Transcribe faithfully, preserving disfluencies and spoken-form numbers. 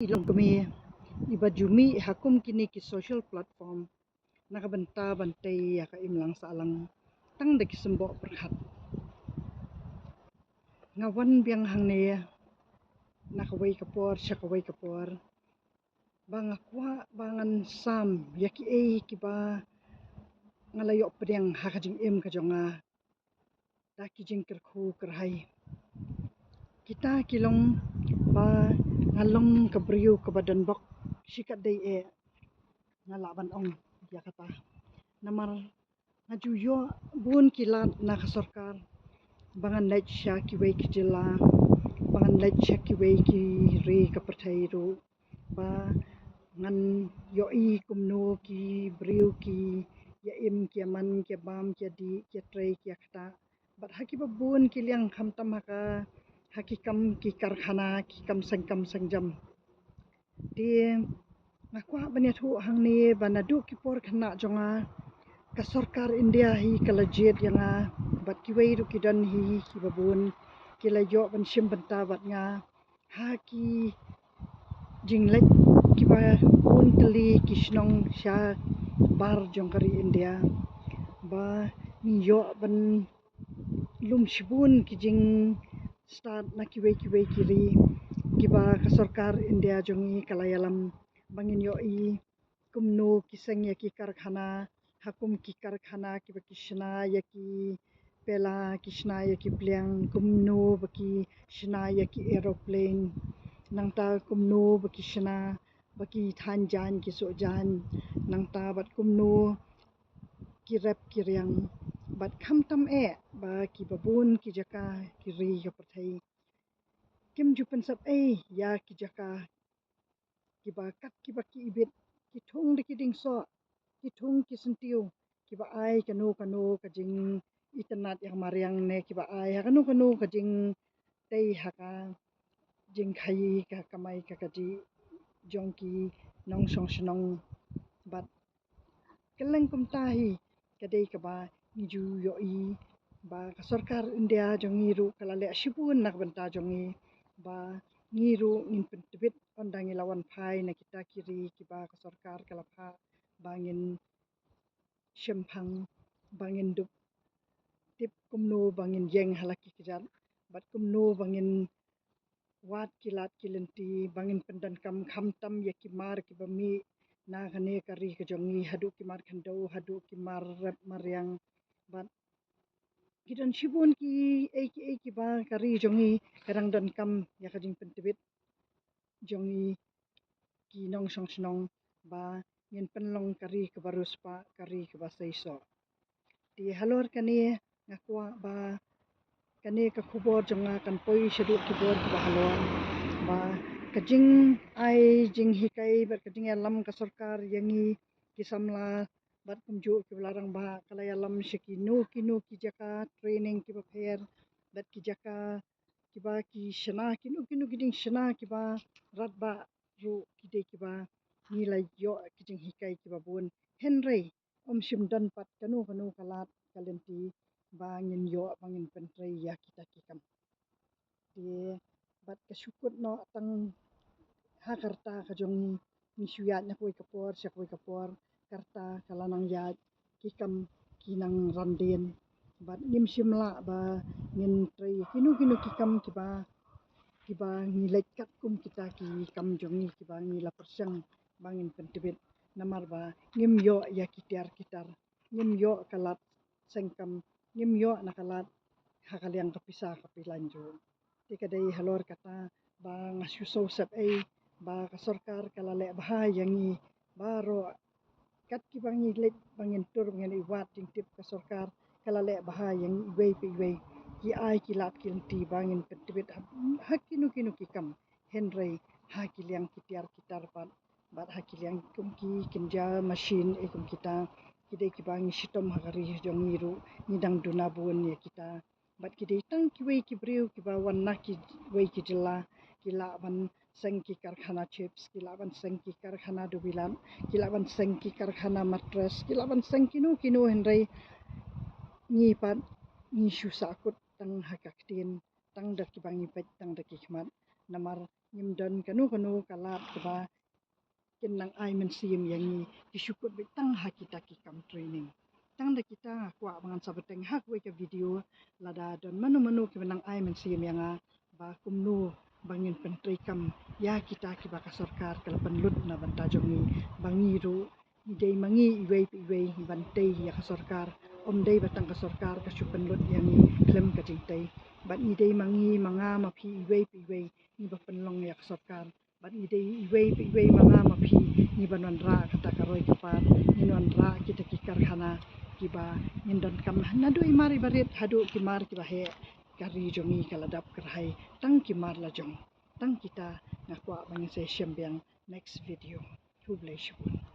Ki longkmie iba ju mih ha kum kine ki social platform na ka bynta ban tei ïa ka imlang sahlang tang da ki symboh pyrkhat. Nga wan biang hangne na kawei ka por sha kawei ka por ba nga kwah ba ngan sam ïa kiei kiba nga la ïoh pdiang ha ka jingim ka jong nga da ki jingkyrkhu kyrhai. Kita ki long ba nga long ka briew kaba donbok shikatdei eh, nga lah ban ong ïa kata. Namar nga ju ïoh bun ki lad na ka sorkar ba ngan leit sha kiwei ki jylla, ba ngan leit sha kiwei ki ri ka pyrthei ruh, ba ngan ïohi kumno ki briew ki ïa im, ki ïa man, ki ïa bam, ki ïa dih, ki ïa trei, ki ïa ktah. Bad ha kiba bun ki liang, khamtam ha ka, ha ki kam ki karkhana, ki kam seng kam seng jam. Te nga kwah ban ïathuh hangne ba naduh ki por khynnah jong nga, ka sorkar India hi ka la jied ïa nga bad kiwei ruh ki don hi kiba bun, ki la ïoh ban shim bynta bad nga ha ki jingleit kiba bun tylli ki shnong sha bar jong ka ri India, ba ngi ïoh ban lum shibun ki jingstad na kiwei kiwei ki ri kiba ka sorkar India jong ngi ka la ïalam ba ngin ïohi kumno ki seng ïa ki karkhana, ha kum ki karkhana kiba ki shna ïa ki pela, ki shna ïa ki pliang, kumno ba ki shna ïa ki aeroplane, nangta kumno ba ki shna ba ki thaiñ jaiñ, ki soh jaiñ, nangta bad kumno ki rep ki riang. Bad khamtam eh ba kiba bun ki jaka, ki ri ka pyrthei kim ju pynsep ei ïa ki jaka kiba kat kiba ki ibit, ki thung da ki diengsoh, ki thung ki syntiew, kiba ai kano kano ka jingitynnad ïa ka mariang ne kiba ai ha kano kano ka jingtei ha ka jingkhaii, ka kamai ka kajih jong ki nongshong shnong. Bad kylleng kumta hi ka dei kaba ngi ju ïohi ba ka sorkar India jong ngi ruh ka la leh shibun na ka bynta jong ngi ba ngi ruh ngin pyntbit, ynda ngi la wan phai na kita ki ri kiba ka sorkar ka la phah ba ngin shemphang, ba ngin dup tip kumno ba ngin ïeng ha la ki kjat, bad kumno ba ngin wad ki lad ki lynti, ba ngin pyndonkam khamtam ïa ki mar kiba mih na kane ka ri ka jong ngi, haduh ki mar khyndew, haduh ki mar rep mariang. Bad ki don shibun kiei kiei kiba ka ri jong ngi ka dang donkam ïa ka jingpyntbit jong ngi ki nongshong shnong, ba ngin pynlong ka ri kaba riewspah, ka ri kaba seisoh. Te halor kane nga kwah ba kane ka khubor jong nga kan poi shaduh ki bor kiba halor, ba ka jingai jinghikai bad ka jingïalam ka sorkar ïa ngi ki samla bad kumjuh kiba la rangbah, ka la ïalam sha kino kino ki jaka training kiba pher bad ki jaka kiba ki shna kino kino ki jingshna kiba radbah ruh ki dei kiba ngi la ïoh ki jinghikai kiba bun. Hynrei ym shym don pat kano kano ka lad ka lynti ba ngin ïoh ba ngin pyntrei ïa kita ki kam. Te bad ka shu kut noh tang ha ka rta ka jong ngi, ngi shu ïaid na kawei ka por sha kawei ka por, ka rta ka la nang ïaid, ki kam ki nang ran dien. Bad ngim shym lah ba ngin trei kino kino ki kam kiba, kiba ngi leit katkum kita ki kam jong ngi kiba ngi la pyrshang ba ngin pyntbit, namar ba ngim ïoh ïa ki tiar ki tar, ngim ïoh ka lad seng kam, ngim ïoh na ka lad ha ka liang ka pisa ka pilan ju. Te ka dei halor kata ba nga shu sngewsep ei ba ka sorkar ka la leh bha ïa ngi baroh, kat kiba ngi leit ba ngin tur ba ngin ïa wad jingtip, ka sorkar ka la leh bha ïa ngi iwei pa iwei, ki ai ki lad ki lynti ba ngin pyntbit ha, ha kino kino ki kam, hynrei ha ki liang ki tiar ki tar pat, bad ha ki liang kum ki kynja machine, eh, kum kita, ki dei kiba ngi shitom ha ka ri jong ngi ruh ngi dang duna bun ïa kita. Bad ki dei tang kiwei ki briew kiba wan na kiwei ki jylla, ki lah ban seng ki karkhana chips, ki lah ban seng ki karkhana dubilat, ki lah ban seng ki karkhana mattress, ki lah ban seng kino kino, hynrei ngi pat ngi shu sahkut tang ha ka ktien, tang da kiba ngi peit tang da ki khmat. namar ngim don kano kano ka lad kaba kin nang ai mynsiem ïa ngi, ki shu kut beit tang ha kita ki kam training. Tang da kita nga kwah ba ngan sa bteng ha kawei ka video, lada don mano mano kiba nang ai mynsiem ïa nga ba kumno ba ngin pyntreikam ïa kita kiba ka sorkar ka la pynlut na bynta jong ngi, ba ngi ruh ngi dei ma ngi iwei pa iwei ban tei ïa ka sorkar. Ym dei ba tang ka sorkar ka shu pynlut ïa ngi khlem ka jingtei. Bad ngi dei ma ngi, ma nga ma phi, iwei pa iwei ngi ba pynlong ïa ka sorkar. Bad ngi dei iwei pa iwei, ma nga ma phi, ngi ban wanrah kata ka roi ka par, ngin wanrah kita ki karkhana kiba ngin donkam naduh i mar iba rit haduh ki mar kiba heh. Ka ri jong ngi ka la dap kyrhai tang ki mar la jong. Tang kita, nga kwah ba ngin sa ïashem biang next video. Khublei shibun.